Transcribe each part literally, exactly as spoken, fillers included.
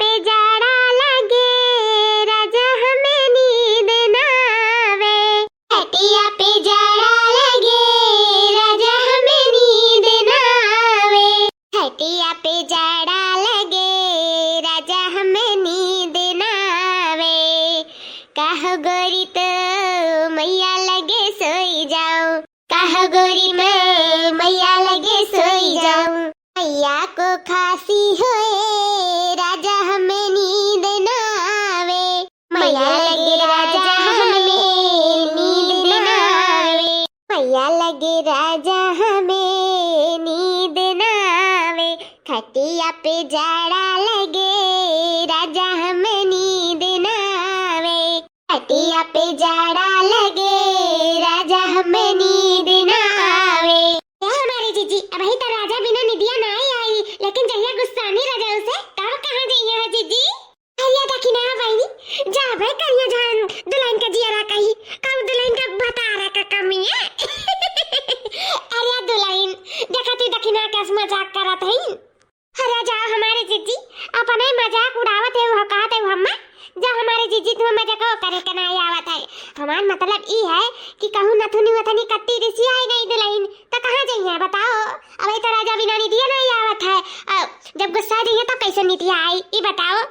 पे जाड़ा लगे, राजा हमें नींद ना आवे। खटिया पे जाड़ा लगे, राजा हमें नींद ना आवे। खटिया पे जाड़ा लगे, राजा हमें नींद ना आवे। कहो गोरी तो मैया लगे सोई जाओ। कहो गोरी मैं मैया लगे सोई जाऊं। मैया को खांसी होए, राजा हमें नींद ना आवे। मैया लगे राजा हमें नींद ना आवे। मैया लगे राजा हमें नींद ना आवे। खटिया पे जाड़ा लगे, राजा हमें नींद ना आवे। खटिया पे जाड़ा लगे, राजा हमें नींद ना आवे। ए हमारे जीजी, अबही तो राजा बिना निदिया नाई आई, लेकिन जहिया गुस्सानी राजा उसे, तब कहाँ जइया है जीजी? अरे देखी ना बहिनी, जाबे करिया जान दुल्हन का जियरा कही, कब दुल्हन का भतारा का कमी है। अरे दुल्हन, देखा तू देखी ना कैसे मजाक करत है। अरे जाओ हमारे जीजी, अपने मजाक उड़ावत है, वो कहत है हम्मा, जा हमारे जीजी तुम्हें मजाक करे के नाई आवत है। हमार मतलब ई है कि कहूँ नथुनी वथुनी कत्ती रिसियाई नाई दुल्हन, तो कहाँ जइया बताओ? अबही तो राजा बिना निदिया नाई आवत है, अ, जब गुस्सा जइया तो कैसे निदिया आई, ई बताओ।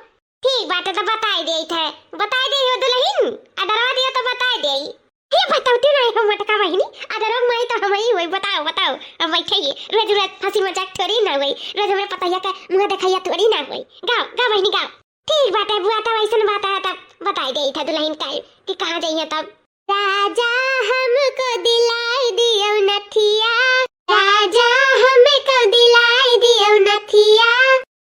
ठीक बाटे, तो बताई देई थे, बताई देई हो दुल्हन, आ डरवा दिया तो बताई देई। ये बतावती नाई हो मोटका बहिनी, आ डरवा माई तो हमही होई, बताओ, बताओ। अब बैठे ये, रोज रोज हंसी मजाक थोड़ी ना होई, रोज हमरे पतैया के मुंह देखैया थोड़ी ना होई। गाओ, गाओ बहिनी, गाओ। ठीक बाटे बुआ, तब ऐसन बात है, तब बताई देई थे दुल्हन का कि कहाँ जइया तब। राजा हमको दिलाई दियो नथिया, राजा हमको दिलाई दियो नथिया,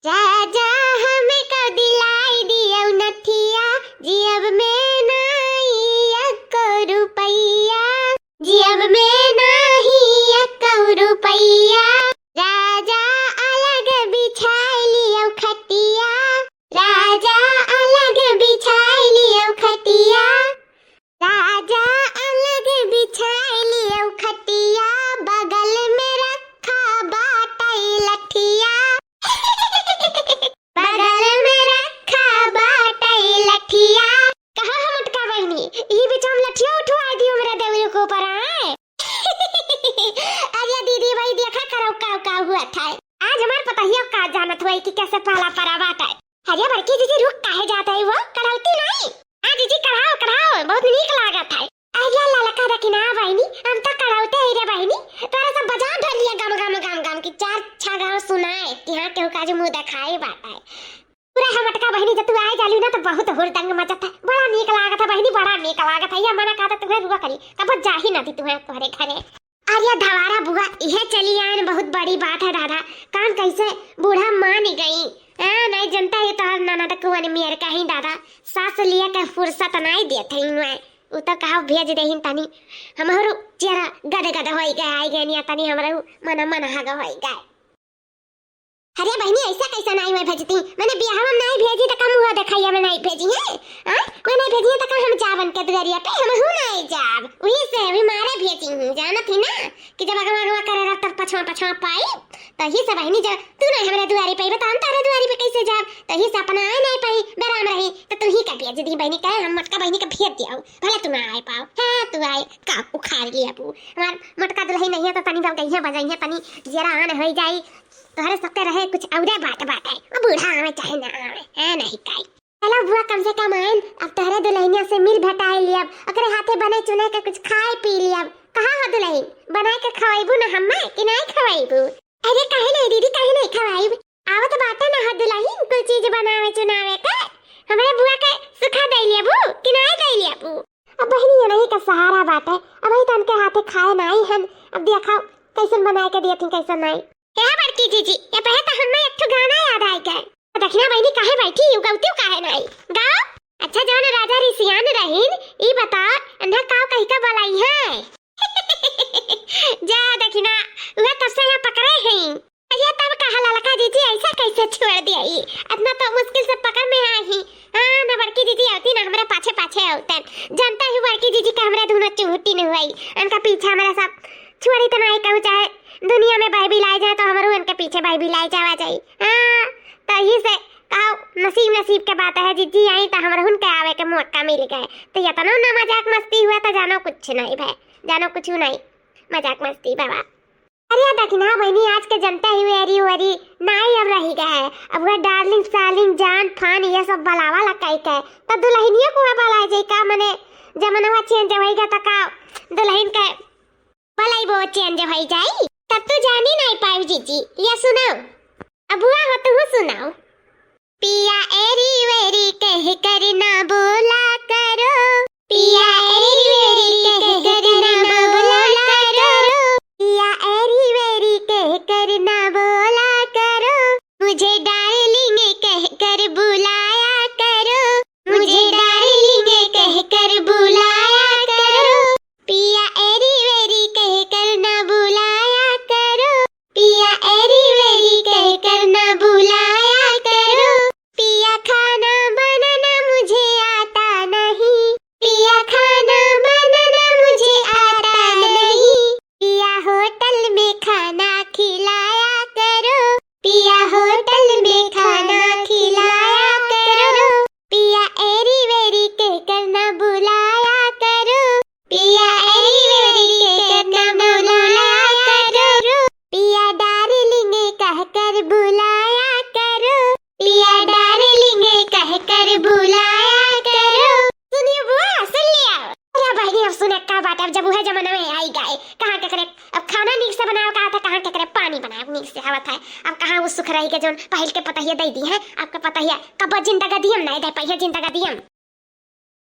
राजा हमको दिलाई दियो नथिया, जियब में नाई एको रुपैया, जियब में नाई एको रुपैया, राजा अलग बिछाई लियो खटिया, राजा अलग बिछाई लियो खटिया, राजा अलग बिछाई लियो खटिया, बगल में रखा बाटई लठिया। बगल में रखा बाटई लठिया। कहाँ है मोटका बहिनी? ई बीच हम लठिया उठवाई दियो मेरे देवरी के ऊपर, आए। अरे दीदी भाई देखा करो का, का हुआ था। आज हमार पतहिया का जानत हुआ कि कैसे पहला परा बाटई। अरे बड़की जीजी रुक काहे जात है वो? कढ़ौती नाई? हाँ जीजी कढ़ाओ, कढ़ाओ, बहुत नीक लागत है। अरे ललका देखी ना बहिनी, हम तो कढ़ौते ही रे बहिनी, तोरा सब बजा ढोलिया गम गम गम गम की चार छह गाँव सुनाए कि हाँ केहू का आज मुँह देखाए बाटई। पूरा हम मोटका बहिनी जब तू आए जाली ना तो बहुत हुरदंग मचत है, बड़ा नीक लागत है बहिनी, बड़ा नीक लागत है। ये मना कहता तुम्हें रुआ करी, कब जा ही ना दी तुम्हें तुम्हारे घरे। अरे धवारा बुआ, इहे चली आयन, बहुत बड़ी बात है दादा। काम कैसे बूढ़ा मान गई। हाँ, नहीं जनता है तोहर ननद कुवन मेर का ही दादा, सास लिया के फुर्सत नहीं देत है इनमें। उ तो कहा भेज देहिन तनी, हमहरो चेहरा गद गद होई गए, आई गए निया तनी हमरो मन मन हग होई गए। अरे बहिनी, ऐसा कैसा नाई मैं भेजती? मैंने बियाह में नाई भेजी तो का मुँह दिखाइया में नाई भेजी है? हाँ? मैं नाई भेजी है तो का हम जावन के दुआरिया पे? हम हूँ नाई जाब। वही से अभी मारे भेजी हूँ, जानत ही ना कि जब अगवा अगवा करे रह तब पछवा पछवा पाई। तो ही से बहिनी, जब तू नहीं हमरे दुआरी पे, तो हम तारे दुआरी पे कैसे जाब? तो ही से अपना आए नहीं पाई, बेराम रही, तो तू ही का भेज दी बहिनी, कहे हम मोटका बहिनी का भेज दिया, भले तू ना आए पाओ। हाँ, तू आए का उखाड़ लिया बू। हमार मोटका दुल्हन नहीं है तो तनी बल गई है, बजाई है, तनी जरा आन हो जाई। तोहरे सबके रहे कुछ औरे बात बाटे। अब बूढ़ा आवे चाहे ना आवे, है नहीं काई। चलो बुआ, कम से कम आयन, अब तोहरे दुल्हनिया से मिल भेटाए लियब, ओकरे हाथे बने चुने के कुछ खाए पी लियब। कहाँ हो दुल्हन, बनाए के खवाइबू ना हम्मे कि नहीं खवाइबू? अरे काहे नहीं दीदी, काहे नहीं खवाइब? आवत बाटे ना हो दुल्हन, कुछ चीज बनावे चुनावे के। हमरे बुआ के सुखा दे लियबू कि नहीं दे लियबू? अब बहिनी ये नहीं का सहारा बाटे, अब ही तन के हाथे खाए नाई हन। अब देखा कैसन बनाए के दिए थी, कैसन नाई। ए बड़की जीजी, ये पहे तो हमें एक ठो गाना याद आइ गए। दखिना बहिनी काहे बैठी, उ गौती काहे नाई? गाओ। अच्छा, जौन राजा रिसियान रहीन, ई बताओ, अन्हा काव कही का बलाई है? जा दखिना, उहे तब से यहाँ पकड़े हैं। अरे तब कहा ललका जीजी ऐसा कैसे छोड़ दिया ई? इतना तो मुश्किल से पकड़ में आई ही। हाँ, ना बड़की जीजी आवती ना हमरे पाछे पाछे आवतन। जनता ही बड़की जीजी के हमरे दोनों चुहटी न हुई। उनका पीछे हमारा सब छोड़ी तो नहीं कहूँ, चाहे दुनिया में बाई बिलाई जाए तो हमरो उनके पीछे बाई बिलाई जावा जाई। हाँ, तो ही से कहा नसीब नसीब के बात है जीजी, आई त हमरहुन के आवे के मौका मिल गए। त यतनो ना मजाक मस्ती हुआ त जानो कुछ नहीं भए, जानो कुछ नहीं। मजाक मस्ती बाबा। अरे देखी ना बहिनी, आज के जनता ही वेरी वेरी नाई अब रही गए है। अब वह डार्लिंग सार्लिंग जान फान ये सब बलावा ला कई के, त दुल्हनिया को बलाए जाई का? मने जमानवा चेंज होई गा त का दुल्हन के बलाई वो चेंज होई जाई? तब तो जानी नाई पाई जीजी। या सुनाओ, अबुआ हो तू सुनाओ। पिया एरी वेरी कह कर ना बोला करो, पिया एरी वेरी कह कर ना बोला करो, पिया एरी वेरी कह कर ना बोला करो, मुझे डार्लिंग कह कर बुलाया करो, मुझे डार्लिंग कह कर बुलाया करो, पिया एरी वेरी कह कर ना बुलाया करो, पिया एरी वेरी कह कर ना बुलाया करो, पिया खाना बनाना मुझे आता नहीं, पिया खाना बनाना मुझे आता नहीं, पिया होटल में खाना खिलाया करो, पिया होटल में खाना खिलाया करो, पिया एरी वेरी कह कर ना बुलाया करो, पिया एरी वेरी कह कर ना बुलाया करो, पिया डार्लिंग कह कर बुलाया करो, पिया डार्लिंग कह कर बुलाया करो। सुनियो बुआ, सुन लिया। अरे बहिनी, अब सुने का बात, अब जब वह जमाना में आई गए, कहाँ केकरे अब खाना नीक से बनावे का था, कहाँ केकरे पानी बनावे नीक से आवत है। अब कहाँ वो सुख रही के जौन पहिल के पतहिया दे दी है, आपके पतहिया कब जिंदगा दियम नहीं दे पहिया जिंदगा दियम।